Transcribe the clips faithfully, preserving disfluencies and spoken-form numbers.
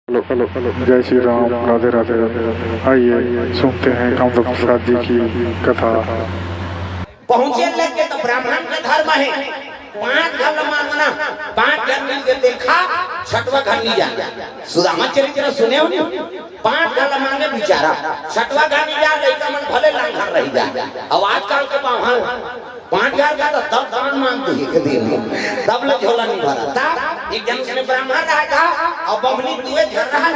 Hello, hello, hello. जय श्री राम, राधे राधे। आइए, सुनते हैं कामदेव प्रसाद जी की कथा। पहुंचे लग के तो ब्राह्मण के धर्म है, पांच घर मांगना, पांच घर मिल के देखा, छठवा घर नहीं जाना। सुदामा चरित्र सुने हो नहीं? पांच घर मांगे बेचारा, छठवा घर नहीं जा, लइका मन भले लांघर रह जा। अब आजकल के बाहर पांच हजार का तो दस दान मांग दे एक दिन में, तब ले झोला नहीं भरा। तब एक जन उसने ब्राह्मण रहा था, और बबली दुए घर रहा।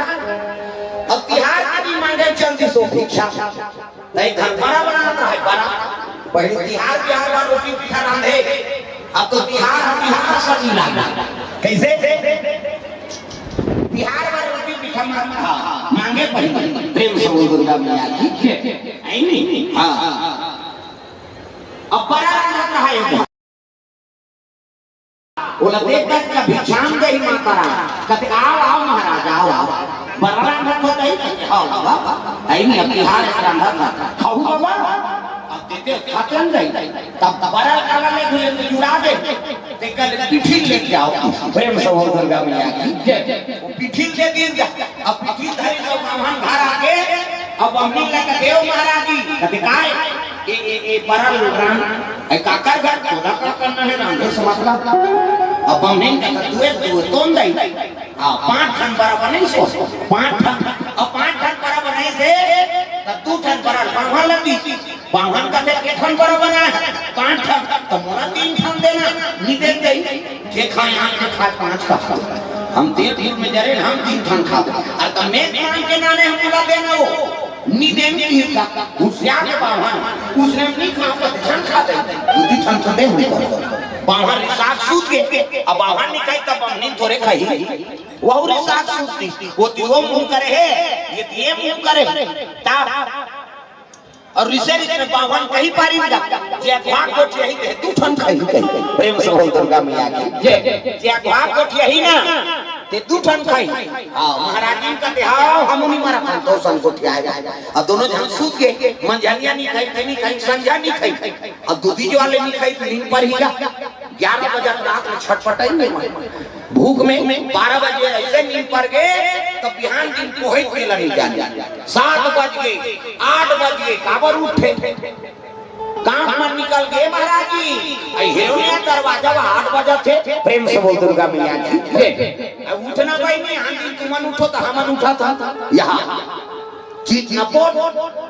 अब तिहार के भी मांगे चल दी सो भिक्षा, नहीं घर बड़ा बनाता है बड़ा। पहले तिहार, तिहार बार रोटी पीठा रांधे, अब तो तिहार हम यहाँ सब मिला। कैसे? तिहार बार रोटी पीठा मांगा, मांगे पहले। प्रेम से बोल दुर्गा मैया की जय। है नहीं? हाँ। अब बड़ा रांधत रहा है। ओला देख देख के भिक्षाम देही माता राम। कहते, "आओ, आओ महाराज, आओ, आओ।" बड़ा रांधत हो नहीं, कहते, "आओ, आओ, आओ।" आई नहीं, अब तिहार एक रांधत था। खाऊ बाबा, अब देते खाते नहीं। तब बड़ा काला ले घुले तो जुड़ा दे। ते कल पिठिल लेके आओ। प्रेम से बोल दुर्गा मैया की जय। वो पिठिल दे दी। अब पिठिल धरी तो ब्राह्मण घर आके, अब हमनी लग देव महाराज जी। कहते, "काय?" ए, ए, ए, बड़ा राम, ए, काकर घर, तोला का करना है राम, ये समझ ला। अब हमने कहा, "दुए, दुए, तोन दई।" हाँ, पांच ठन बड़ा बने सो, पांच ठन, अब पांच ठन बड़ा बने से, त दू ठन बड़ा बांभन लगी। बांभन का से एक ठन बड़ा बना है, पांच ठन, त मोला तीन ठन देना, नी दे दई। जे खाए आम के खाए पांच का। हम देव युग में जरे हम तीन ठन खाते। और तब मैं मान के नाने हम बुला देना वो। नी देन तीन का। होशियार के बाहर। उसने हम नहीं खा पर ठन खा दे। दूधी ठन ठन दे हमको। बाहर रिसाक सूत के। अब बाहर नहीं खाई तब हम नहीं थोड़े खाई। वो रिसाक सूत थी। वो दियो मुंह करे है। ये दिए मुंह करे। तब और रिसे रिसे में बावन कही पारी गा, जे अथवा कोठियाही ते दू ठन खाही कही। प्रेम से बोल दुर्गा मैया की जय। जे अथवा कोठियाही ना, ते दू ठन खाही। हाँ, महाराज जी का ते, "हाँ, हम नहीं मरा, हम तो सन कोठियाही।" अब दोनों झन सूत के, मंझनिया नहीं खाई, ते नहीं खाई, संझा नहीं खाई। अब दूधी जो वाले नहीं खाई, तो नींद पर ही गा। ग्यारह बजे रात में छटपटाई नहीं मारी। भूख में बारह बजे ऐसे नींद पड़ गए, तो बिहान दिन कोहित के लगी जाने। सात बज गए, आठ बज गए, काबर उठे? काम मन निकल गए महाराज जी। आई हिरोनिया दरवाजा वा आठ बजे थे। प्रेम से बोल दुर्गा मैया की जय। अब उठना भाई नहीं, हाँ दिन तुमन उठो तो हमन उठा था। यहाँ चीज न पोट,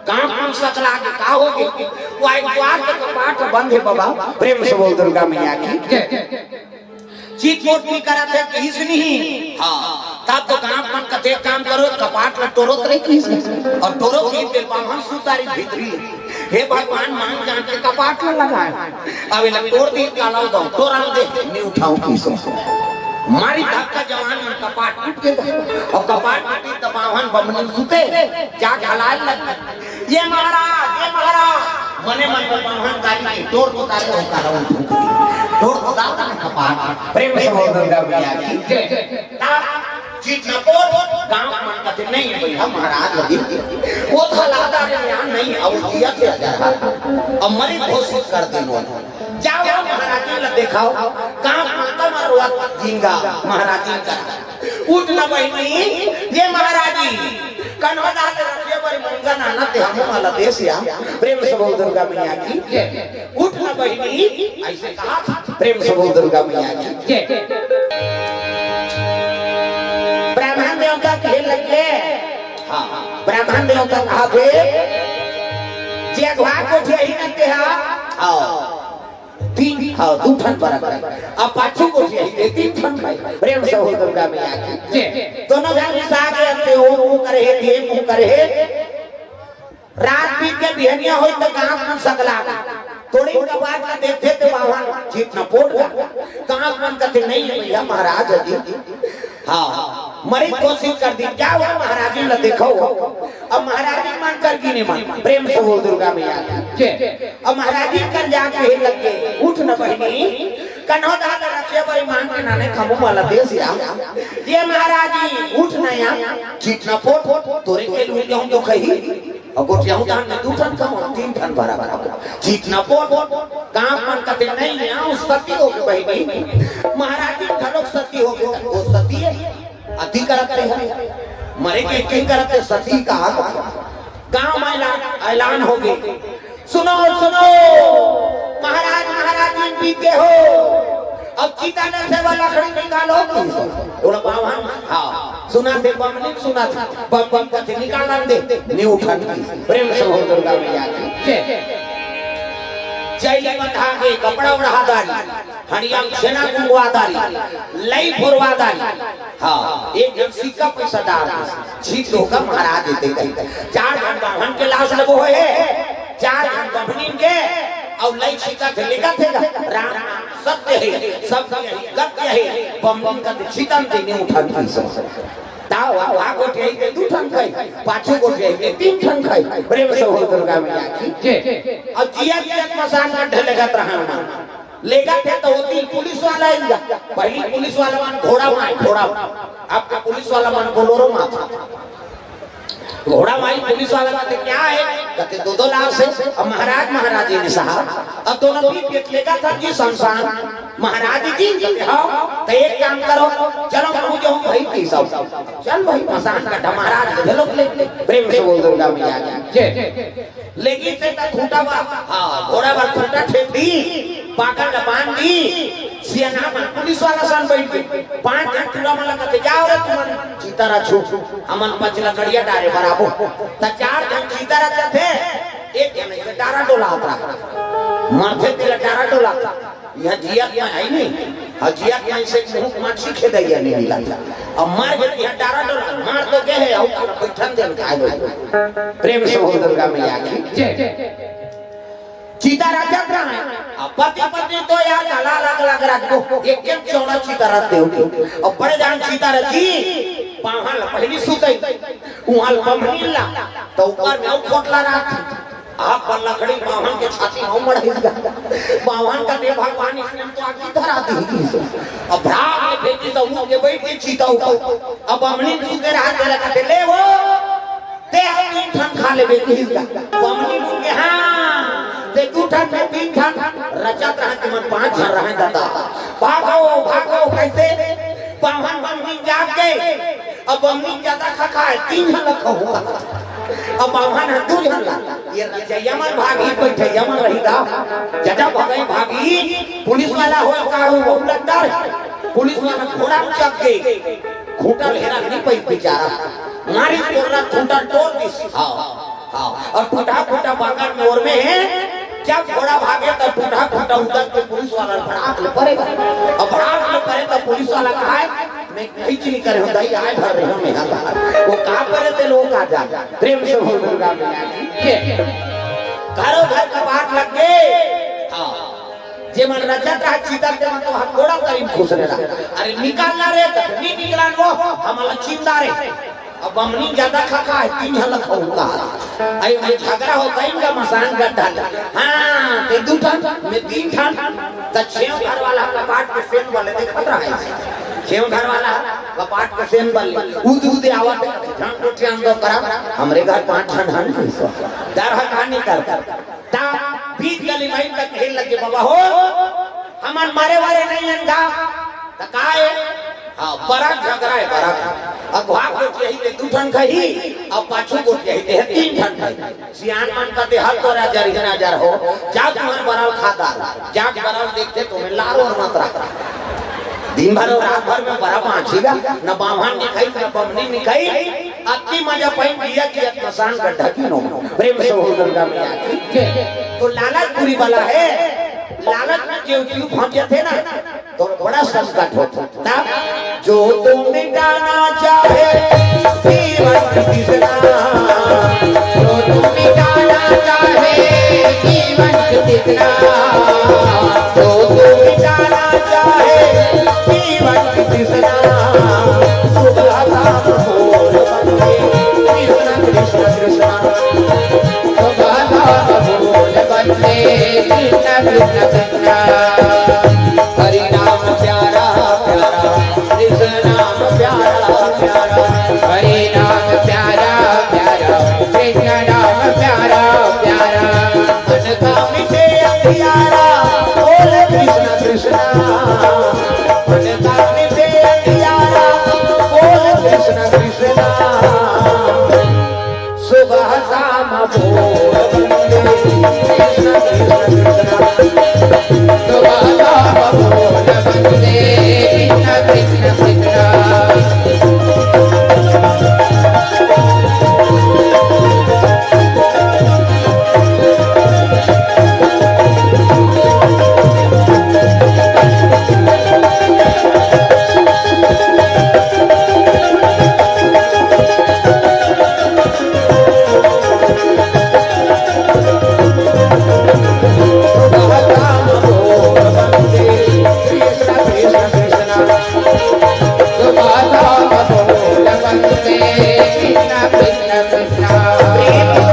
काम हम सकला के का हो गए? वो एक द्वार के कपाट बंद है बाबा। प्रेम से बोल दुर्गा मैया की जय। चित मोट नहीं करत है, किस नहीं। हाँ, तब तो गांव मन कते काम करो, कपाट ला टोरत रही किस नहीं। और टोरो की दिल बाहन सुतारी भीतरी। हे भगवान, मान जान के कपाट ला लगाए। अब इला तोड़ दी, काला दो, तोरा दे, नहीं उठाऊं किस नहीं। मारी धक्का जवान मन कपाट टूट के। और कपाट टूटी तो बाहन बमनी सुते, जा घलाल लग। ये महाराज, ये महाराज, मने मन में बाहन तारी के, तोड़ को तारे हो, तारा उठ उठ। तोड़ को तारा ने कपाट। प्रेम से बोल दुर्गा मैया की जय। ता चित न पोट, गांव मन कते नहीं भैया महाराज लगी। वो थलादा रे यहाँ नहीं, अब दिया के हजार। अब मरी घोषित कर दे लो। जाओ महाराज जी ला दिखाओ, गांव माता मारो जिंगा महाराज जी का। उठ न बहिनी, ये महाराजी, कन्हो दान रखे बड़ी मंगन आना ते हमो वाला देश या। प्रेम से बोल दुर्गा मैया की जय। उठ न बहिनी, ऐसे कहा था। प्रेम से बोल दुर्गा मैया की जय। ब्राह्मण देवता कहे लगे, हाँ, ब्राह्मण देवता कहा थे, जे अगवा कोठियाही न ते हा, हाँ। तीन, हाँ, दू ठन बरत है। अब पाछू कोठियाही, ये तीन ठन भाई। प्रेम से हो दुर्गा मैया की जय। दोनों झन रिसा के अंते ओ मुंह करे हे, ये मुंह करे हे। रात बीत के बिहनिया होई तो गांव मन सकला। तोड़ी कपाट ला देखथे ते बाहन चित न पोट। गांव मन कथे नहीं भैया महाराज जी। हाँ, मरे कोशिश कर दी, जाओ महाराजी ला देखो। अब महाराजी मन कर गिने मन, प्रेम से बोल दुर्गा मैया की जय। अब महाराजी कर जाके हे लगे, उठ न बहिनी, कन्हो दान रखे बड़ी मांग के नाने खमो वाला देश या। ये महाराजी, उठ न या, चित न पोट, तोरे के लुई हम तो कही। अउ गोठियाहूं तहां में दू ठन कमो, तीन ठन भरा भरा। चित न पोट, गांव मन कते नहीं है, उस सती हो के बहिनी। महाराज जी घलोक सती हो के, वो सती है, अति करत रहे हैं। मरे के एक्टिंग करत हे, सती का गांव में ऐलान, ऐलान हो गे। सुनो, सुनो, महाराज, महाराज जी बीते हो। अब चिता जलथे, वो लकड़ी निकालो। ओला बावन, हाँ, सुनथे, बमनी सुनथे, बम बम कथे निकालन दे, नी उठन। प्रेम से बोल दुर्गा मैया की जय। चैली बंधा के कपड़ा ओढ़ा डारी, हड़िया में छेना गुंगवा डारी, लई फोरवा डारी। हाँ, एक झन सिक्का पैसा डार दे। छीत होगा महाराज जी ते कही। चार झन बाम्हन के लाश लगो होय हे, चार झन बमनीन के, अउ लई छिका थे लेगा थे गा। राम सत्य हे, सत्य हे, गत्य हे, बमनीन का ते छितन ते नी उठन की सो। ताव, आगू गोठियाही ते दू ठन खाही, पाछू गोठियाही ते तीन ठन खाही। प्रेम से बोल दुर्गा मैया की जय। अब जियत जियत मसान गड्ढे लेगत रहन। लेगत हे तो होती पुलिस वाला ही जा। पहली पुलिस वाला मन घोड़ा में आए, घोड़ा में। अब के पुलिस वाला मन बोलोरो में आथे। घोड़ा में आई पुलिस वाला कहते, "क्या है?" कहते, "दो दो लाश है।" अब महाराज, महाराज जी ने साहब, अब दोनों पीट के लेगत हे जी शमशान। महाराज जी कहते, "हाँ, तो एक काम करो, चलो, मैं जो हूँ भाई की सब, चल भाई, मसान का महाराज के चलो।" प्रेम से बोल दुर्गा मैया की जय। लेकिन ते त खूंटा बा, हाँ, घोड़ा बर खूंटा छेद दी, पाका ल बांध दी, सियान मन पुलिस वाला सन बैठ के, पांच झन टूरा मन ला कहते, "जाओ रे तुमन, चिता रचो, हमन पच लकड़िया डारे बर आबो।" त चार झन चिता रचथे, एक झन ऐसे डारा डोलात रहा, मरथे तेला डारा डोलात। इहाँ जियत में हे नहीं, अउ जियत में से मुंह माछी खेदैया नहीं मिला था। अब मर गे इहाँ डारा डोला, मर तो गे हे, अउ काला बैठन देन काय बोल। प्रेम से बोल दुर्गा मैया की जय। चिता रचत रहा, अब पति पत्नी तो यार गला लग लग रख दो, एक एक चौड़ा चिता रख दो। अब बड़े जान चिता रची, बाम्हन ला पहली सुतई, उहाँ ला बमनीन ला, तो ऊपर में अउ पोटला रख। आप पर लकड़ी बाम्हन के छाती में मढ़ेगा। बाम्हन का दे भगवान, इसने हम तो आग की धरा दी। अब भ्राग में फेंकी तो उठ के बैठ के चिता ऊपर। अब बमनीन सुते रहा, तेला कहते, "ले वो, ते अब तीन ठन खा ले बेटी।" बमनीन उठ के, "हाँ, ते दू ठन में तीन ठन।" रचत रहा कि मन पांच झन रहे दादा। भागो, भागो, कैसे? बाम्हन बमनीन जाग गए। अब बमनीन जादा खा खा हे, तीन झन ला खा हुआ। अब बाम्हन हे दू झन ला। ये रचइया मन भागी, बैठइया मन रही गा। जदा भगई भागी, पुलिस वाला हो कारू बहु लंडर। पुलिस वाला घोड़ा में चढ़ के, खूंटा ल हेरा नहीं पाई बेचारा। मारी तोरला खूंटा टोर दिस। हाँ। हाँ, अउ टूटा फूटा बांगर मोर में हे, जब घोड़ा भागे त टूटा फूटा उदर के पुलिस वाला भड़ाक ले परे। अब भड़ाक ले परे त पुलिस वाला कहाय, "मैं कहीं चीज नहीं करे हूँ, दाई आए भर रहे हूँ मैं यहाँ बाहर।" वो का करे ते लोग का जान। प्रेम से बोल दुर्गा मैया की जय। घरों घर कपाट लग गे। हाँ, जे मन रचत रहा चिता ते मन तो हथौड़ा तरी खुश रहा। अरे निकालना रे, त नहीं निकलन वो, हमला चिंदा रे। अब बमनीन जादा खा खा हे, तीन झन ला खा हुआ। अरे भाई झगड़ा होता ही इनका मसान गड्ढा। हाँ, ते दू ठन, मैं तीन ठन। त छेव घर वाला कपाट के सेन बले देखत रहा हे। छेव घर वाला कपाट के सेन बले। उद उद आवत, झन कोठिया अंदर करा, हमरे घर पांच झन हन। डर हे कहानी कर। ता बीच गली माई तक खेल लगे, "बाबा हो, हमन मरे वाले नहीं हन गा।" त का हे? हाँ, बरक झगरा हे, बरक। अगवा गोठियाही ते दू ठन खही, अउ पाछू गोठियाही ते तीन ठन खही। सियान मन कथे, "हर तोरा जर ही ना जर हो, जा तुमन बरल खा डार, जा बरल देखथे तुम्हें लारो और मत रख।" दिन भर अउ रात भर में बरा बांची गा, न बाम्हन निकही, न बमनी निकही, अति मजा पाई जिया जिया मसान गड्ढा की नो। प्रेम से बोल दुर्गा मैया की जय। तो लालच बुरी बला हे, लालच में जेव जीव फंस जाथे ना, तो बड़ा संकट होता। तब जो तू मिटाना चाहे जीवन की तृष्णा, जो तू मिटाना चाहे जीवन की तृष्णा, जो तू मिटाना चाहे जीवन की तृष्णा, सुबह शाम बोल बंदे कृष्ण कृष्ण कृष्ण। सुबह शाम बोल बंदे कृष्ण कृष्ण कृष्ण। हरि नाम प्यारा प्यारा, कृष्ण नाम प्यारा प्यारा। हरि नाम प्रेम से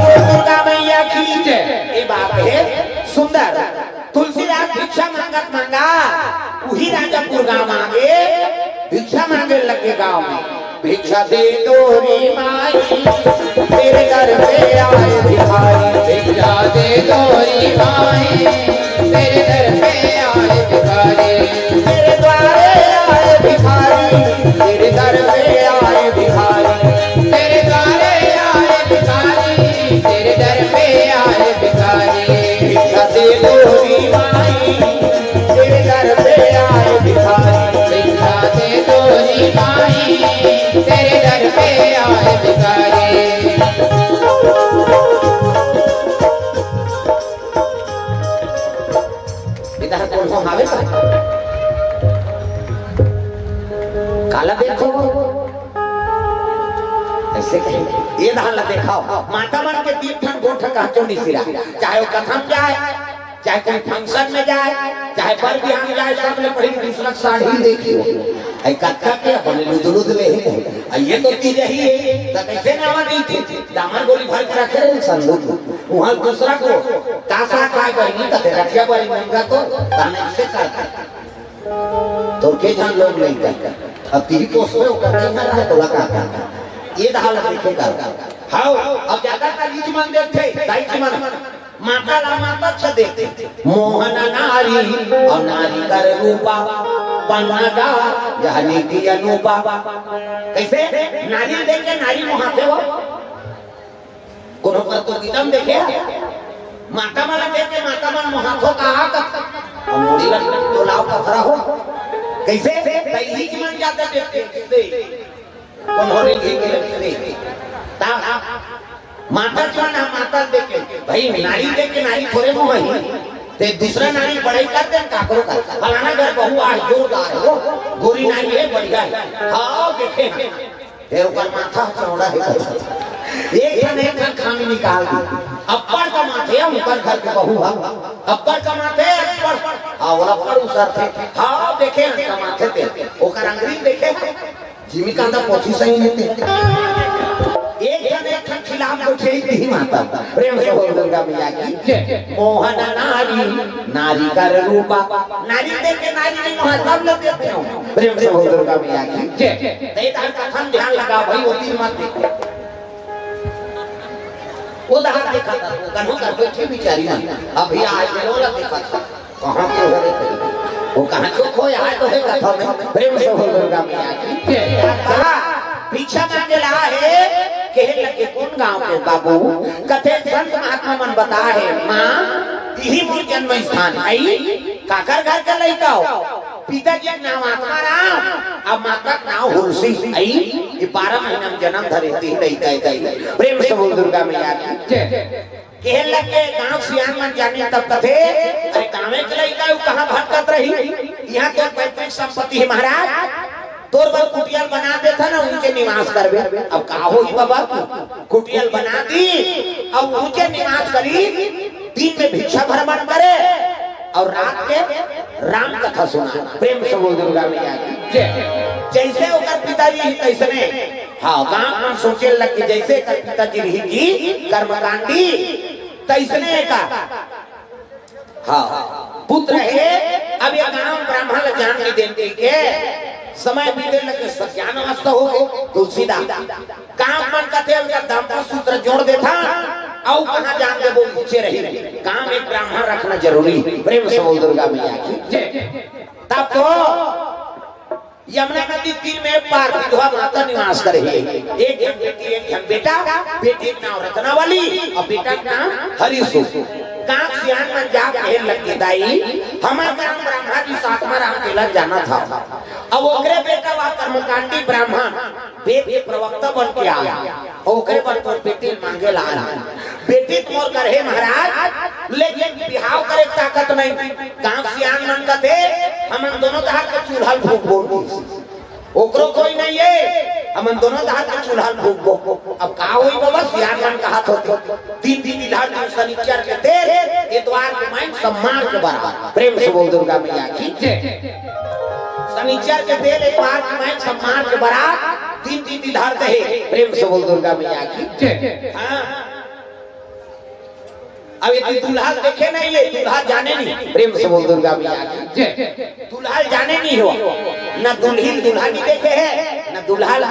बोल दुर्गा मैया की जय। ये बात है सुंदर। तुलसीदास भिक्षा मांगत मांगा, उही राजापुर गांव आगे भिक्षा मांगे लगे गांव में। भिक्षा दे दो रे माई, तेरे दर पे आए भिखारी। भिक्षा दे दो रे माई, तेरे दर पे आए भिखारी। तेरे द्वारे आए भिखारी, तेरे दर पे आए भिखारी। तेरे द्वारे आए भिखारी, तेरे दर पे आए भिखारी। भिक्षा दे दो रे माई, तेरे दर पे आए भिखारी। भिक्षा दे दो रे माई, तेरे दर पे आए भिखारी। इधर कौन हो हावे का? काला देखो, ऐसे कहे, ये धान ला देखाओ। माता मन के तीन ठन गोठ कहचो निसिरा, चाहे वो कथा म जाए, चाहे कोई function में जाए, चाहे बर बिहान जाए, सब ले पहिली दूसरा साड़ी देखियो। ऐ कत्था के अपन लुदलुद ले ही नहीं। आ ये तो तीज ही है, तो कैसे नावा नहीं थी? दामन गोली भर के रखे रहे संदूक में। वहाँ दूसरा को तासा खाए बहिनी कथे रखिया बड़ी मंगा तो, ताने से करता। तो के जान लोग नहीं करता। अब तीन को उसमें वो करते ही ना रहे तो लगा था। ये धाल देखे का। हाओ, अब ज्यादा का लीच मन देखते, दाई जी मन। माता ला माता अच्छा देखते। मोहन नारी और नारी कर रूपा, पन्ना का यह नीति अनूपा। कैसे? नारी देख के नारी मोहाते हो। कोनो पर तो गीतम देखे, माता मन देख के माता मन मोहाथो का आ का। अब मुड़ी लग तो लाव पथरा हो। कैसे? तैली जी मन जाते देखते, देखते। कोनो ने ठीक देखते। ता माता जी मन माता देख के, भाई नारी देख के नारी थोड़े मोहाई। ते दूसरा नारी बड़ाई कर दे काकरो का। फलाना घर बहू आज जोरदार है, वो गोरी नारी है, बढ़िया है। हाँ, देखे हैं। फेर ओकर माथा चौड़ा हे। एक ठन, एक ठन खामी निकाल दी। अब्बड़ कमाथे, ओकर घर के बहू ह। अब्बड़ कमाथे, अब्बड़। हाँ, ओला अब्बड़ उसरथे। हाँ, देखे हन कमाथे ते। ओकर अंगरी देखे हन। जिमी कांदा पोथी सही नहीं ते। एक ठन, एक ठन खिलाफ बैठे ही नहीं माता। प्रेम से बोल दुर्गा मैया की। जय। मोहन नारी, नारी कर रूपा। नारी देख के नारी नहीं मोहा, तब लग देते हो। प्रेम से बोल दुर्गा मैया की। जय। ते तार कथन ध्यान लगा भाई, वो तीर मत देखो। वो दहार देखा था, वो कन्हो कर बैठे बिचारी ना। अभी आज के लोग देखा था। कहाँ के हो रे? वो कहाँ चुप हो, यहाँ तो है कथा में। प्रेम से बोल दुर्गा मैया की। जय। भिक्षा मांगे ला हे, कहे लगे कोन गांव के बाबू? कथे संत महात्मा मन बता हे, माँ, इही मोर जन्म स्थान आई, काकर घर के लइका हो? पिताजी के नाम आत्माराम, अब माता के नाम हुलसी। आई, ये बारह महीना में जन्म धरे थी, लइका, लइका। प्रेम से बोल दुर्गा मैया की। जय। कहे लगे गांव सियान मन जाने तब कथे, अरे गांवे के लइका, वो कहाँ भटकत रही? यहाँ तो पैतृक संपत्ति है महाराज, तोर बर कुटिया ल बना देथन, उंचे निवास करबे। अब का होही बाबा, कुटिया ल बना दी, अब उंचे निवास करी, दिन में भिक्षा भ्रमण करे और रात के राम कथा सुना। प्रेम से बोल दुर्गा मैया की। जय। जैसे ओकर पिताजी ही तैसने। हाँ, गांव मन सोचे लग कि जैसे एकर पिताजी रही कि कर्मकांडी, तैसने का हाँ, पुत्र हे, अब ये गांव ब्राह्मण ल जान के देन के समय बीते लगे, सज्ञान अवस्था हो गए, तुलसीदास। गांव मन कथे उनका दाम्पत्य सूत्र जोड़ देथा, अउ कहाँ जान देबो, नीचे रही। गांव में ब्राह्मण रखना जरूरी। प्रेम से बोल दुर्गा मैया की। जय। तब तो यमुना नदी तीर में पार विधवा माता निवास करे हे। एक झन बेटी, एक झन बेटा। बेटी के नाम रत्नावली अउ बेटा के नाम हरिसु। गांव के सियान मन जाके कहे लगे, "दाई, हमर गांव ब्राह्मण जी सातमा राम के लग जाना था।" अब ओकरे बेटा वा कर्मकांडी ब्राह्मण, वेद के प्रवक्ता बन के आया, ओकरे बर तोर बेटी मांगे ला आया। बेटी तो मोर कर हे महाराज, लेकिन बिहाव करे के ताकत नहीं। गांव सियान मन कथे, "हमन दोनों डहर के चूल्हा ल फूंक बोल।" ओकरो कोई नहीं है, हमन दोनों डहर के चूल्हा ल फूंक बोल। अब का होई बाबा, सियान मन कहत होते, दिन दिन इलाज में शनिचर के तेल, एतवार के माइन सम्मान के बराबर। प्रेम से बोल दुर्गा मैया की जय। शनिचर के तेल, एतवार के माइन सम्मान के बराबर, दिन दिन इलाज दे। प्रेम से बोल दुर्गा मैया की जय। हाँ। अब ये दूल्हा देखे नहीं, ये दूल्हा जाने नहीं। प्रेम से बोल दुर्गा मैया की जय। दूल्हा जाने नहीं हो, ना दुल्हिन दूल्हा नहीं देखे है, ना दूल्हा ला-,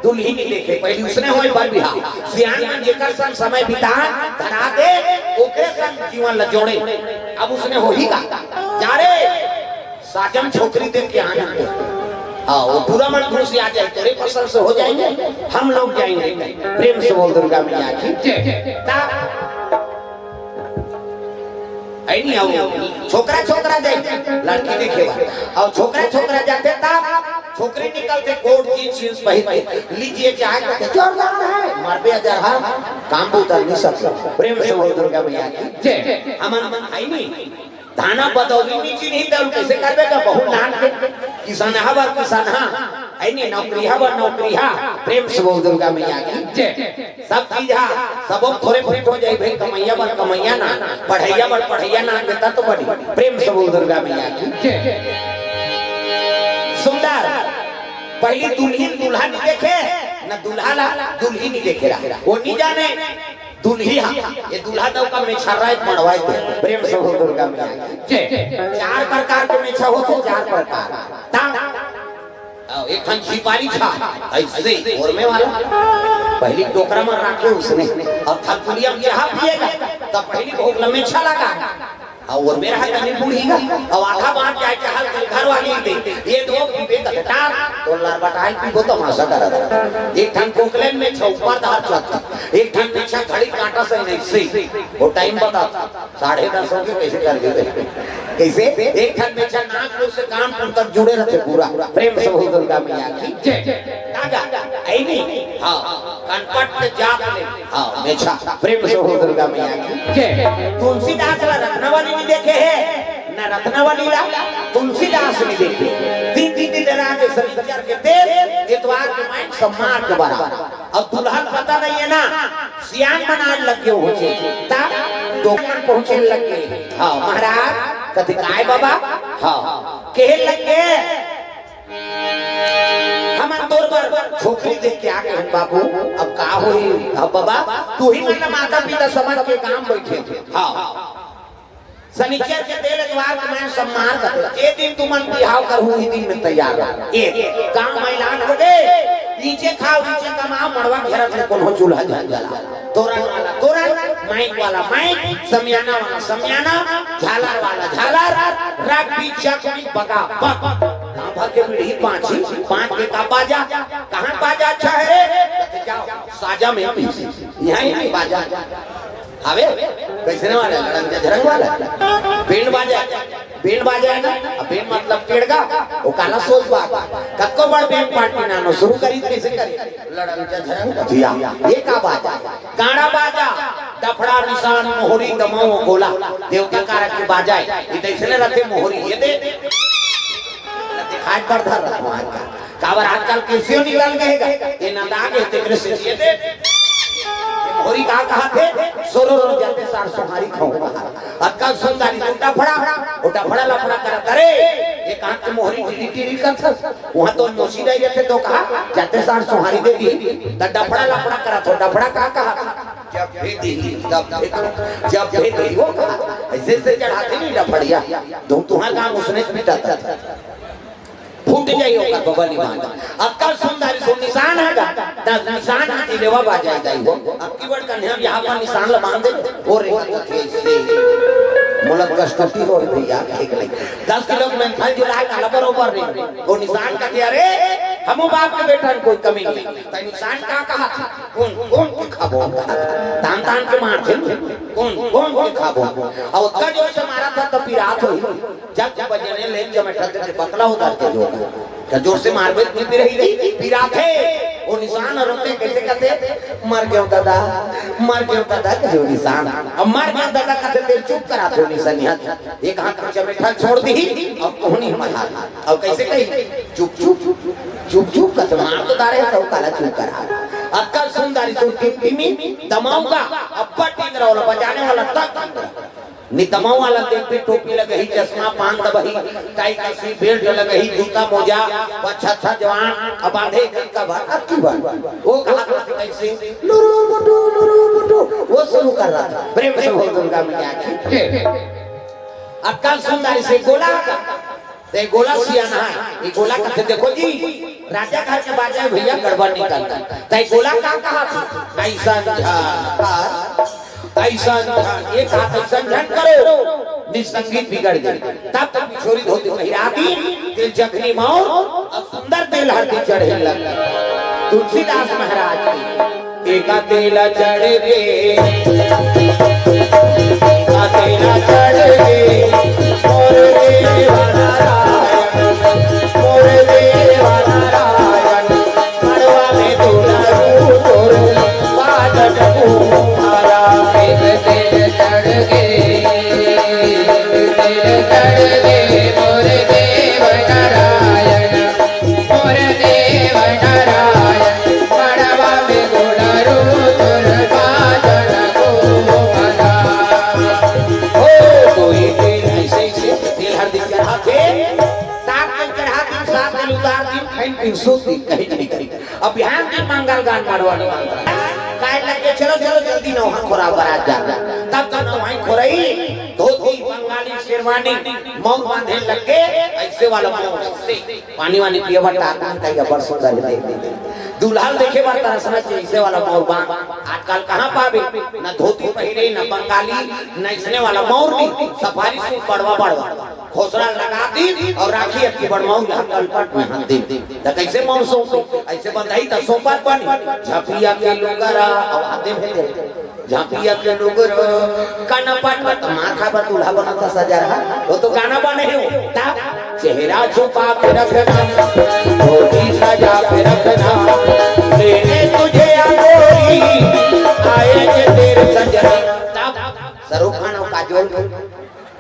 दुल्हिन नहीं देखे। पहले उसने होय बर बिहाव। सियान मन जेकर संग समय बिता, धरा दे, ओकरे संग जीवन ला जोड़े। अब उसने होही का? जा रे, साजन छोकरी देख के आनंद। हाँ, वो पूरा मन खुश आ जाए, तेरे पसंद से हो जाएंगे, हम लोग जाएंगे। प्रेम से बोल दुर्गा मैया की जय। ता-, ऐ नहीं आओ, छोकरा छोकरा जाए, लड़की देखे बर। अउ छोकरा छोकरा जाथे ता, छोकरी निकलथे कोट जींस वींस पहिर के, "लीजिए चाय।" कहथे, "जोरदार है, मरबे अजर हा, काम भी उतर नहीं सकता।" प्रेम से बोल दुर्गा मैया की जय। हमन मन आई नहीं, धाना बदौली में चीनी दल कैसे करबे का? बहुत नान के किसान हवा, किसान हा, ऐ नहीं, नौकरी हवा, नौकरी हा। प्रेम से बोल दुर्गा मैया की जय। सब चीज हा, सबो थोरे बहुत हो जाए भाई, कमैया बर कमैया ना, पढ़ैया बर पढ़ैया ना, बेटा तो बड़ी। प्रेम से बोल दुर्गा मैया की जय। सुंदर, पहली दुल्हिन दूल्हा नहीं देखे, ना दूल्हा ला दुल्हिन नहीं देखे रहा, वो नहीं जाने। दुल्ही हा, ये दूल्हा तो का मेछर्रा एक मड़वाए थे। प्रेम से बोल दुर्गा मैया की जय। चार प्रकार के मेछा होथे, चार प्रकार। ता, अउ एक ठन झिपारी छा, ऐसे ओरमे वाला। पहली टोकरा में रखे उसने, अउ थकुलिया में चाहा पिएगा, तब पहली भोग लम्बे छा लगा। अउ ओरमे रहा तनी बूढ़ी का, अउ आधा बांट जाए चाहल के घर वाली दे, ये दो पीबे त बेटा, तो लरबटाई पीबो, तमाशा करत। एक ठन कोकलेन में छा ऊपर दार चलता, एक ठन पीछा घड़ी कांटा से नहीं सी, वो टाइम बता। साढ़े दस हो गए, कैसे कर देते? कैसे? एक ठन मेछा नाक मुंह से कान पुर तक जुड़े रहते पूरा। प्रेम से बोल दुर्गा मैया की जय। दादा, ऐ नहीं? हाँ, कनपट के जात ले। हाँ, मेछा। प्रेम से बोल दुर्गा मैया की जय। तुलसीदास ला रत्नावली नहीं देखे है, ना रत्नावली ला तुलसीदास नहीं देखे। दिन दिन दिन रात शनिचर के तेल, एतवार के माइन सम्मान के बराबर। अब दुल्हन पता नहीं है ना, सियान मन आए लग गे होचे, ता तो मन पहुंचे लग गे। हाँ, महाराज, कथे काय बाबा? हाँ, कहे लग गे, "हमन तोर बर छोकरी देख के आ गे हन बाबू, अब का होही?" हाँ बाबा, तू ही मन ला माता पिता समझ के काम बैठे थे। हाँ। शनिचर के तेल एतवार के माइन सम्मान करथे। जे दिन तुमन बिहाव करहू, उही दिन में तैयार रह। एक गांव में ऐलान हो गे, नीचे खाओ, नीचे कमाओ, मड़वा घेरत ले कोनो चूल्हा झन जला। तोरन वाला तोरन, माइक वाला माइक, समियाना वाला समियाना, झालर वाला झालर, रग भी जग भी बगा बग। गांव भर के बीड़ी पांची, पांच के का बाजा, कहाँ बाजा अच्छा है रे? कहते जाओ, साजा में पीसी। यहाँ ही नहीं बाजा। अबे, कैसे वाला? लड़ंग झरंग वाला। बैंड बाजा, बैंड बाजा है ना? अब बैंड मतलब पेड़गा, वो काला सोच बात। कतको बड़ बैंड पार्टी नानो शुरू करी, कैसे करी? लड़ंग झरंग भैया, ये का बात है? गाड़ा बाजा, डफड़ा, निशान, मोहरी, दमाओ, गोला, देवता कारक के बाजा है। ये तो इसने रखे मोहरी, ये दे। दिखाई पड़ता रखवान का। काबर आजकल कैसियो निकल गए गा। ये नंदा के तेरे से ये दे। ये मोहरी का कहा थे? सोरो रो जाते सार सुहारी खाऊंगा। अक्कल सुंदरी उल्टा फड़ा, उल्टा फड़ा लफड़ा करत। अरे, ये कहाँ के मोहरी टीरी टीरी कर था? वहाँ तो मोशी रह जाते तो कहा, "जाते सार सुहारी दे दी।" तो डफड़ा लफड़ा करत हो, डफड़ा का कहा था? जब भी दी, तब भी, जब भी दी, वो कहा, ऐसे से चढ़ाते नहीं डफड़िया। धुन तुहा काम उसने पीटा था। फूट जाई ओकर बबली बांध। अक्कल सुंदरी सो निशान है गा, दस निशान हाथी लेवा बाजा जाई हो। अब की बड़ कन्या बियाह पर निशान ला बांध दे, और रे कन्या के से। मोला कस्तूरी होय भैया, ठीक नहीं। दस किलो के मेंथा ल जुलाय काला बरोबर नहीं। वो निशान कथे, अरे, हमू बाप के बेटा में कोई कमी नहीं। तैं निशान का कहा था? कोन, कोन के खाबो? तान, तान के मारथे। कोन, कोन के खाबो? अउ ओतका जोर से मारत हे त पिरात होही। जब, जब बजने ले, जब मैं ठहर के पतला होता के जो। त जोर से मारबे त नहीं पिराही, पिराथे। वो निशान ह रोथे, कइसे कथे, "मर गेंव दादा, मर गेंव दादा," कथे वो निशान। अब "मर गेंव दादा" कथे, तेला चुप कराथे वो निशानिया। एक हाथ में चमेठा छोड़ दिही, अब कोहनी मार। अब कइसे कही, "चुप, चुप, चुप, चुप," कथे, मार तो डारे हे, त काला चुप करा। अतका सुंदर तो टिमटिमी दमाऊ का, अब्बड़ टींगरा वाला, बजाने वाला तक टींगरा। नितमऊ वाला देखबे, टोपी लगही, चश्मा पान दबही, टाई कसी, बेल्ट लगही, जूता मोजा, पछत्था जवान, अब बांधे कनका भर, अब की बात? वो कहा था कइसे? लुरु पुटु, लुरु पुटु, वो शुरू कर रहा था। प्रेम से बोल दुर्गा मैया की। अतका सुंदर से गोला, ते गोला सियाना हे, ये गोला कथे, देखो जी, राजा घर के बाजा में भैया गड़बड़ निकलता। ते गोला का कहा था? अइसन झन, अइसन झन, ये कहा था, "अइसन झन करो, नहीं संगीत बिगड़ जाही।" तब तक छोरी धोती पहिरा दी, तेला जखनी मौर अउ सुंदर तेल हरदी चढ़े लग। तुलसीदास महाराज की। एका तेला चढ़ गे, एका तेला चढ़ गे, मोर देवा नारायण, मोर देवा नारायण, मड़वा में दुलरू तोर बाजत कुम्हारा। एक तेल चढ़ गे, एक तेल चढ़ गे, मोर देव नारायण, मोर देव नारायण, मड़वा में दुलरू तोर बाजत कुम्हारा। ओ, कोई तेल अइसे, अइसे तेल हरदी चढ़ाथे, सात दिन चढ़ा दिन, सात दिन उतार दिन, खाइन पीन सूत दिन, कहीं नहीं कहीं। अब बिहान दिन मंगल गान मड़वा नहीं मानता। काहे लगे, चलो, चलो, जल्दी नौहा खोरा बरात जा। तब तो नौहा खोरई, धोती, बंगाली शेरवानी, मौर बांधे लगे, अइसे वाला मौर से। पानी वानी पिए बर टाट नहीं, तैया बड़ सुंदर हे। दूल्हा ल देखे बर तरसना चाहिए, अइसे वाला मौर बांध। आजकल कहाँ पाबे, न धोती पहिरे, न बंगाली, न अइसने वाला मौर नहीं, सफारी सूट बड़वा बड़वा। खोसरा लगा दी अउ राखी अक्की बड़वाऊ यहाँ कलपट में हन दी। त कइसे मौर सोंपे? अइसे बंधाही त सोंपत बनी। झपिया के लुगरा, अब आते भेजे। झांपिया के डोगर, काना पाट पाट माथा पर दूल्हा बनता सजा रहा, वो तो गाना बने हो। ता चेहरा छुपा के रखना, धोती सजा के रखना, लेने तुझे आ गोरी, आएंगे तेरे सजना। तब शाहरुख खान और काजोल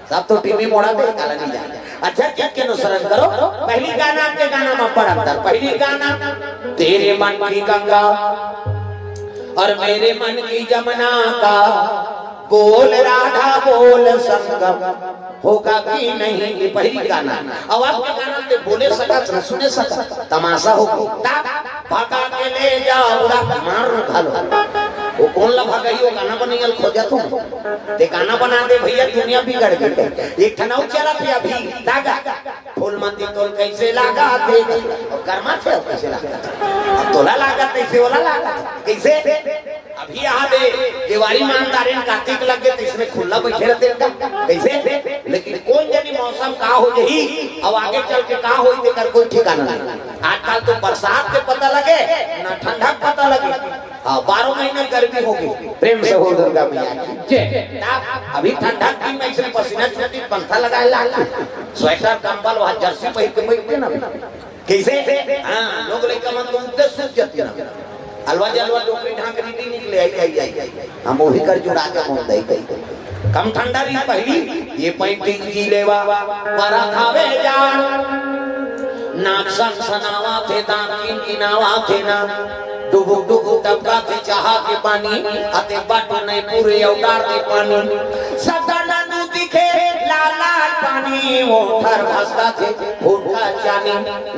सब तो टीवी मोड़ा दे, काला नहीं जाने। अच्छा, गीत के अनुसरण करो। पहली गाना, आपके गाना में बड़ा अंतर। पहली गाना, तेरे मन की गंगा और मेरे मन की जमुना का बोल राधा बोल संगम होगा कि नहीं, ये पहली गाना। अब आपके गाना ते बोले सकत न, सुने सकत, तमाशा हो गई। ता भगा के ले जाओ, उड़ा मार घालो। वो कोन ला भगाही, वो गाना बनइया ल खोजत हो। ते गाना बना दे भैया, दुनिया बिगड़ गई। एक ठन अउ चलत हे अभी, लागा। फूल मंदी तोल कइसे लागा थे? अउ गरमा थे, अउ कइसे लागा थे? अब तोला लागा थे, इसे ओला लागा थे। कइसे? अभी यहाँ दे, देवारी मान डारेन, कार्तिक लग गे, त इसमें खुल्ला बइठे रहिथे का? कइसे? लेकिन कोन जनी मौसम का हो जाही, अउ आगे चल के का होही, तेकर कोई ठिकाना नहीं। आजकल तो बरसात के पता लगे, ना ठंडा के पता लगे। हाँ, बारह महीना गर्मी होगे। प्रेम से बोल दुर्गा मैया की। जय। ना, अभी ठंडा के दिन में इसने पसीना छूटी, पंखा लगाए ला, स्वेटर, कंबल, वहाँ जर्सी पहिर के बैठे ना। कइसे? हाँ, लोग लइका मन तो उठते सूत जाते ना। अलवा जलवा डोकरी ढांकरी नी निकले, आई, आई, आई, आई। हम वही कर जुड़ा के बोल दे, दे, दे। कम ठंडा रही पहली, ये पैंतीस जी लेवा, बरा खावे जान। नाक सन सनावा थे, दांत किन किनावा थे ना। डुबुक डुबुक टपका थे चाहा के पानी, अते बाटो नहीं पूरे अवतार के पानी। सदा ननु दिखे लाल लाल पानी, वो थर भसका थे फूट का चानी।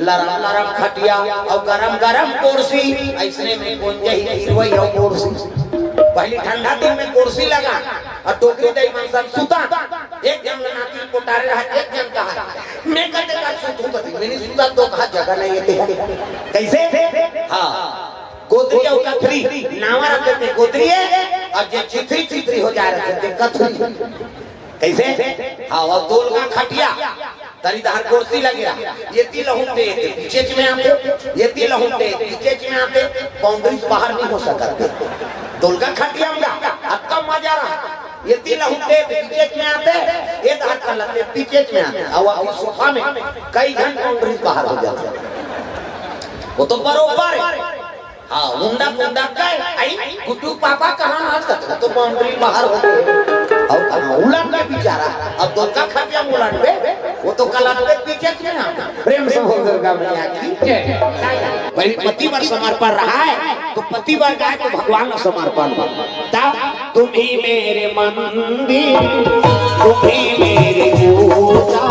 लरम लरम खटिया अउ गरम गरम कुर्सी, अइसने में कोन जही गिरवई अउ कुर्सी। पहली ठंडा दिन में कुर्सी लगा अउ डोकरी दाई मन सब सुता। एक झन ल नाती कोटारे रहा, एक झन कहा, "मैं कते का सुतहूं कती, मैं नहीं सुता तो कहा जगह नहीं है।" कइसे? हाँ, गोदरी अउ कथरी, नावा रखे थे गोदरी हे, अउ जे चिथरी चिथरी हो जाए रखे थे कथरी। कइसे? हाँ, अउ दोलगा खटिया, तरी डहर कुर्सी लगे, एती लहुटे, एती बीचेच में आते, एती लहुटे, एती बीचेच में आते, बाउंड्री से बाहर नहीं हो सकत। दोलगा खटिया में गा, अतका मजा रहा। एती लहुटे, एती बीचेच में आते, ए डहर कलते, बीचेच में आते। अउ अभी सोफा में कई झन बाउंड्री से बाहर हो जाते। वो तो बरोबर हे। हाँ, मुंडा मुंडा कहे, आई, गुड्डू पापा कहाँ आज तक? वो तो बाउंड्री बाहर हो गए। अउ कहाँ उलट के बेचारा, अब दोलगा खटिया में उलट के, वो तो कलत के बीचेच में आते। प्रेम से बोल दुर्गा मैया की जय। भाई, पति बर समर्पण रहा है, तो पति बर गाय तो भगवान ला समर्पण हो। तब तुम ही मेरे मंदिर, तुम ही मेरी पूजा।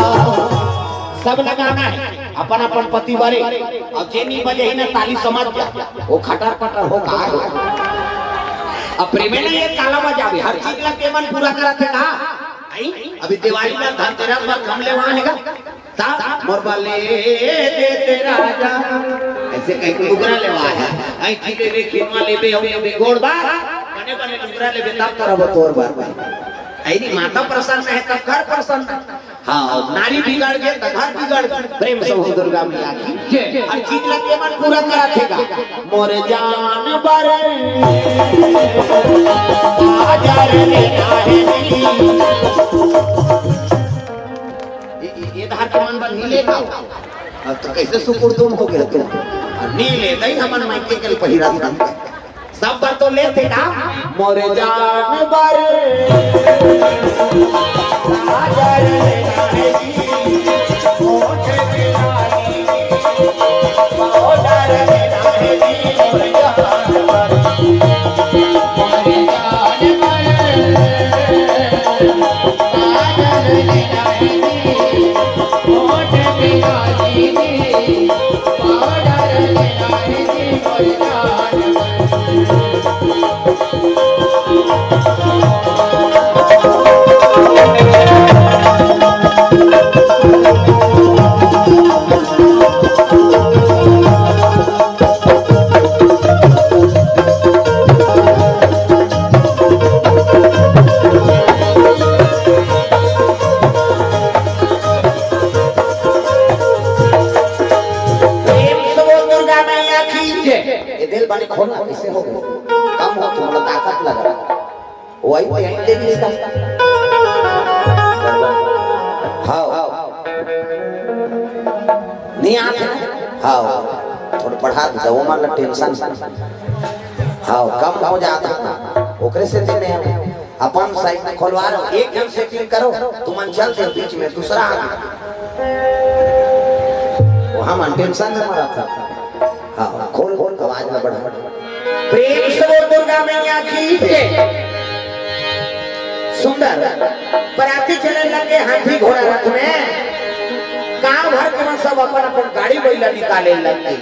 सब लगाना है, अपन अपन पति बरे। अब जे नहीं बजे ही ना ताली समझ जा, वो खटर पटर हो कहा हो। अब प्रेमे ने ये ताला बजावे, हर चीज ला केमन पूरा करत हे कहा। आई, अभी दिवाली बर धनतेरस बर कम लेवा हे गा। ता मोर बर ले दे ते राजा। ऐसे कहीं को लुगरा लेवा हे। आई की लेबे, खेमा लेबे, अउ लेबे गोड़ बार। बने बने लुगरा लेबे, तब तोर बर, तोर बर। आई नहीं, माता प्रसन्न है, तब घर प्रसन्न है। हाँ, नारी बिगड़ गे, त घर बिगड़ गे। प्रेम से बोल दुर्गा मैया की जय। हर चीज ला केमन पूरा करत हे गा। मोर जान बर, बाजार में काहे नहीं। ये, ये, ये धार के मन बर नहीं लेगा। अब तो कैसे सुकुर तुम हो गया तुम? अब नहीं ले, नहीं हमन मायके के पहिरा था। सब बर तो लेते ना। मोर जान बर, बाजार में काहे नहीं। मोर जान बर, बाजार में काहे नहीं। मोर जान बर। प्रेम से बोल दुर्गा मैया की जय। ये दिल बने खोलना कैसे हो गए? कम हो, थोड़ा ताकत लगा। वही, वही ले भी इसका। हाँ। नहीं आते। हाँ। थोड़ा बढ़ा देता, वो मतलब टेंशन। हाँ, कम हो जाता ना। ओकरे से देने हैं। अपन साइड में खोलवा लो, एक जन सेटिंग करो, तुमन चल दे बीच में दूसरा आदमी। वो हम टेंशन में मरा था। हाँ, खोल, खोल, आवाज में बढ़ा। प्रेम से बोल दुर्गा मैया की जय। सुंदर बराती चले लगे हाथी घोड़ा रथ में, गांव भर के मन सब अपन अपन गाड़ी बैला निकाले लगे।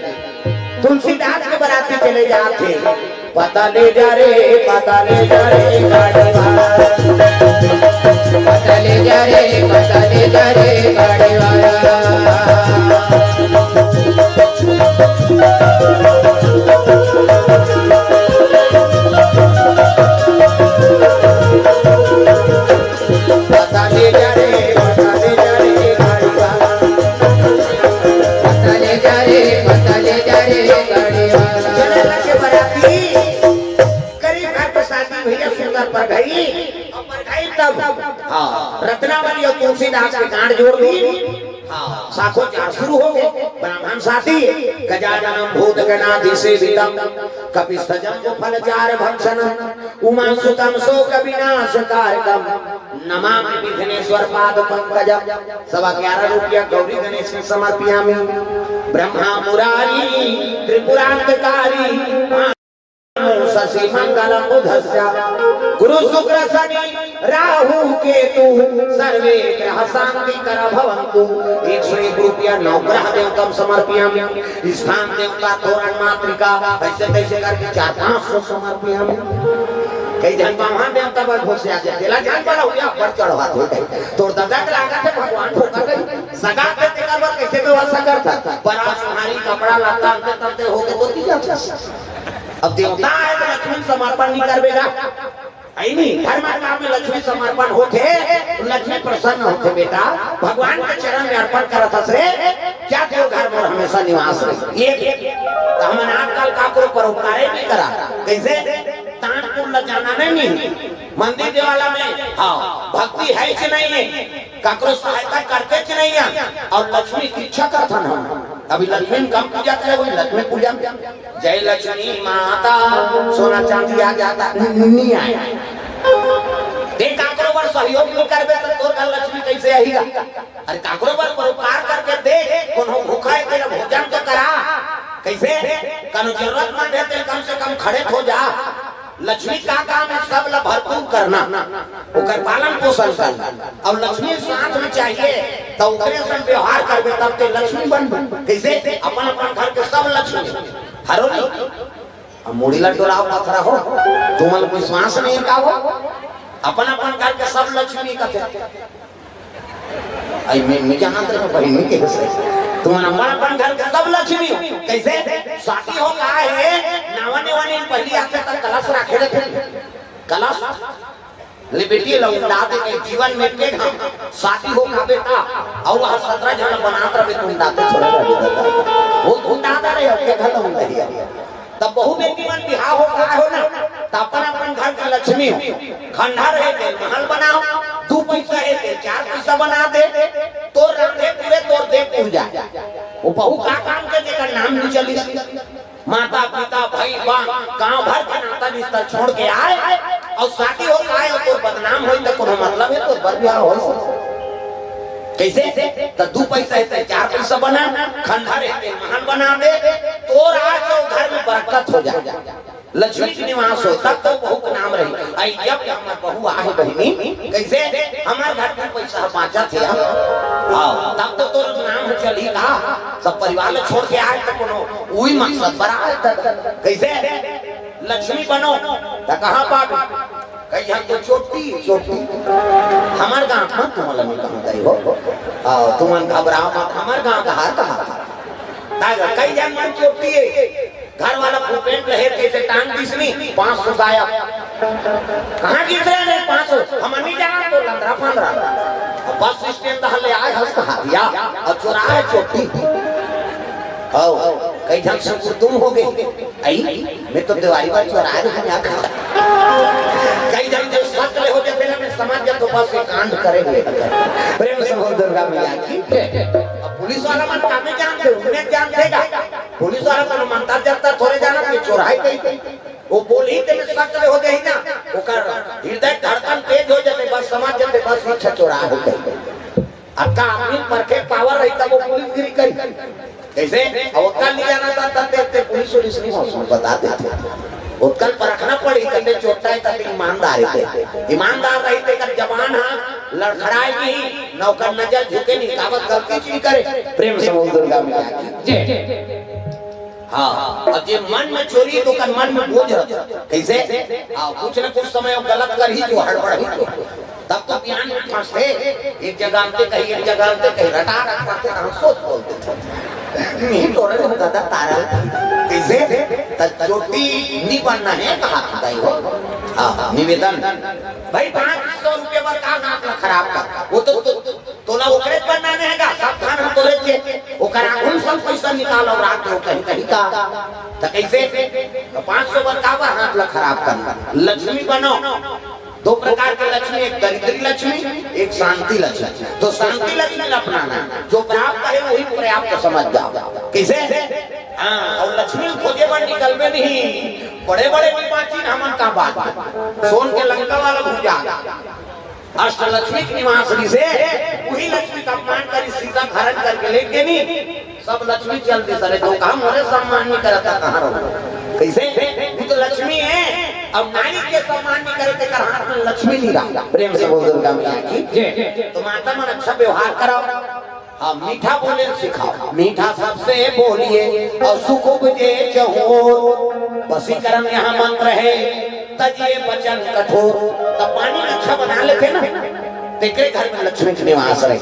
तुलसीदास के बराती चले जात हे। पता ले जा रे, पता ले जा रे गाड़ी वाला। पता ले जा रे, पता ले जा रे गाड़ी वाला। पता ले जा रे, पता ले जा रे गाड़ी वाला। पता ले जा रे, पता ले जा रे गाड़ी वाला। चले लगे बराती, करीब घर पे शादी भैया सुंदर पर गई, और पर गई तब, हाँ, रत्नावली और तुलसीदास के गांठ जोड़ दी। हाँ, साखोचार शुरू हो गए। ब्राह्मण शादी, गजाननम भूत गणाधि सेवितम, कपिस्थ जम्बो फलचार भक्षणम, उमा सुतम शोक विनाश कारकम, नमामि विघ्नेश्वर पाद पंकजम। सवा ग्यारह रुपया गौरी गणेश में समर्पियामि। ब्रह्मा मुरारी त्रिपुरांतकारी, शशि मंगलम बुधस्य, गुरु शुक्र शनि राहु केतु, सर्वे ग्रह शांति कर भवंतु। एक सौ एक रुपया नवग्रह देवतम समर्पियामि। स्थान देवता, तोरण मातृका, ऐसे तैसे करके चार पाँच सौ समर्पियामि। कई झन बाम्हन देवता बर घोषिया दे, तेला जान बड़ा हुआ, ऊपर चढ़वा दे। तोर दादा के लागत हे भगवान ठोकर गई। सगा के तेकर बर कैसे व्यवस्था करता? बड़ा सुहारी कपड़ा लत्ता अंते तंते हो के तो दिया। अब देवता है तो लक्ष्मी समर्पण नहीं करबेगा। है नहीं, धर्म काम में लक्ष्मी समर्पण होथे, लक्ष्मी प्रसन्न होथे। बेटा, भगवान के चरण में अर्पण करत हस रे, क्या तेरे घर में हमेशा निवास रही। ये तो हमन आजकल काकरो परोपकार नहीं करा। कैसे? दान पुण्य ला जाना नहीं, नहीं। मंदिर देवाला में, हाँ, भक्ति है कि नहीं है, काकरो सहायता करते कि नहीं है, और लक्ष्मी की इच्छा करथन हम। अभी लक्ष्मी में कम पूजा करे, वही लक्ष्मी पूजा में जय लक्ष्मी माता, सोना चांदी आ जाता, नहीं आए। ते काकरो बर सहयोग नहीं करबे तो तोर घर लक्ष्मी कैसे आही गा? अरे काकरो बर परोपकार करके दे, कोनो भूखा है तेला भोजन तो करा। कैसे? कोनो जरूरतमंद है तेला कम से कम खड़े हो जा। लक्ष्मी का काम है? सब ला भरपूर करना, ओकर पालन पोषण करना। और लक्ष्मी साथ में चाहिए तो ओकरे से व्यवहार करबे तब तो लक्ष्मी बनबे। कैसे? अपन अपन घर के सब लक्ष्मी हरो नहीं। अब मुड़ी ला डोलाओ पथरा हो, तुमन विश्वास नहीं का हो? अपन अपन घर के सब लक्ष्मी कथे। आई मैं, मैं जानत रहे बहिनी के से। तुमन अपन अपन घर के सब लक्ष्मी हो। कैसे? शादी हो का है, नावा नेवा नहीं, पहली आते तक कलश रखे रहते। कलश ले बेटी ला उंडा दे के जीवन में के हम शादी हो का बेटा, और वह सत्रह जन बनात रहे तो उंडाते छोड़े रहे बेटा। वो उंडा दे रहे हो के घर उंडा दिया। तब बहु बेटी मन बिहाव हो का हो ना, तब अपन अपन घर के लक्ष्मी हो। खंडहर है तेल महल बनाओ, दू पैसा है तेल चार पैसा बना दे, तोर रांधे पूरे तोर दे पूजा। वो बहू का काम के जेकर नाम नहीं चली। माता पिता भाई बहन गांव भर के नाता रिश्ता छोड़ के आए और शादी हो आए और तोर बदनाम होई तो कोनो मतलब है? तोर बर बिहाव हो कैसे? तो दू पैसा है तो चार पैसा बना, खंडहर है तो महल बना दे, तोर आज तो घर में बरकत हो जाए, लक्ष्मी के निवास हो, तब तो बहू के नाम रही। आई जब हमर बहू आहे बहिनी, कैसे? हमर घर के पैसा बांचत हे, हाँ, तब तो तोर नाम हो चली का? सब परिवार ला छोड़ के आए तो कोनो उही मकसद पर आए त कैसे? लक्ष्मी बनो त कहाँ पाबे? कई झन तो चोटी, चोटी। हमर गांव में तुमन ला नहीं कहूं दई हो। हाँ, तुमन घबराओ मत, हमर गांव का हाल कहा था। तागर कई झन मन चोटी है। घर वाला फुलपेंट लहे कैसे टांग दिसनी, पाँच सौ गायब। कहाँ गिर रहे नहीं पाँच सौ? हम नहीं जाना तो लंदरा फंदरा। अब बस स्टैंड ले आए हंस कहा दिया और चुरा है चोटी। आओ, कई झन सुकुतुम हो गए। आई, मैं तो दीवारी पर चुरा रहे हैं यहाँ। कई झन जो सच ले हो जाते ना, मैं समझ गया तो बस ये कांड करे हुए। प्रेम से बोल दुर्गा मैया की। अब पुलिस वाला मन कामे जानते, उन्हें जानते का? पुलिस वाला तो मंतर जंतर थोड़े जाना कि चोराई गई। वो बोली ते में सच हो जाही ना, ओकर हृदय धड़कन तेज हो जाते, बस समझ जाते, बस ये छचोरा हो गई। अतका आदमी परखे पावर रही तब वो पुलिस गिरी करी। कैसे? अब ओतका नहीं जाना था, तब देखते पुलिस उलिस नहीं हो, उसमें बता देते। ओतका परखना पड़ी, कते चोट्टा है, कते ईमानदार है। ईमानदार रही ते कर जबान हाँ लड़खड़ाएगी, नौकर नजर झुके नहीं, कावत गलती चीज करे। प्रेम से बोल दुर्गा मैया की जय। हाँ, अब जे मन में चोरी तो कर मन में बोझ रहता। कैसे? हाँ, कुछ न कुछ समय वो गलत कर ही जो हड़बड़ ही जो। तब तो बयान में फंसते, एक जगह आते कहीं, एक जगह आते कहीं, रटा रखते, हम सोच बोलते थे। नहीं तोड़े लोग दादा तारा। कैसे? तब चोटी नहीं बनना है, कहा था हो। हाँ, निवेदन। भाई, पाँच सौ रुपये पर का नाक ला खराब कर? वो तो, तो तोला ओकरे पर ना रहेगा, सब धान हम तोरे के, ओकर आगू सब पैसा निकाल और राख दो कहीं, कहीं का। तो कैसे? तो पाँच सौ बर काबर हाथ ला खराब करना? लक्ष्मी बनो, दो प्रकार के लक्ष्मी, एक दरिद्री लक्ष्मी, एक शांति लक्ष्मी। तो शांति लक्ष्मी ला अपनाना है, जो प्राप्त है वही पर्याप्त समझ जाओ। कैसे? हाँ, और लक्ष्मी खोजे बर निकलबे नहीं, बड़े बड़े निपाची हमन का बात, सोन के लंका वाला भूजा। अष्टलक्ष्मी के निवास रहिसे, उही लक्ष्मी का अपमान करी, सीता हरण करके ले गेनी, सब लक्ष्मी चल दिस। अरे तो कहा मोरे सम्मान नहीं करता, कहाँ रहो? कैसे? वो तो लक्ष्मी है, अब नारी के सम्मान नहीं करे, तेकर हाथ में लक्ष्मी नहीं रहा। प्रेम से बोल दुर्गा मैया की जय। तो माता मन अच्छा व्यवहार कराओ। हाँ, मीठा बोले सिखाओ, मीठा सबसे बोलिए और सुख उपजे चहुओर। वशीकरण यहाँ मंत्र है, तजिए वचन कठोर। तब पानी अच्छा बना लेते ना, तेकरे घर में लक्ष्मी के निवास रहे।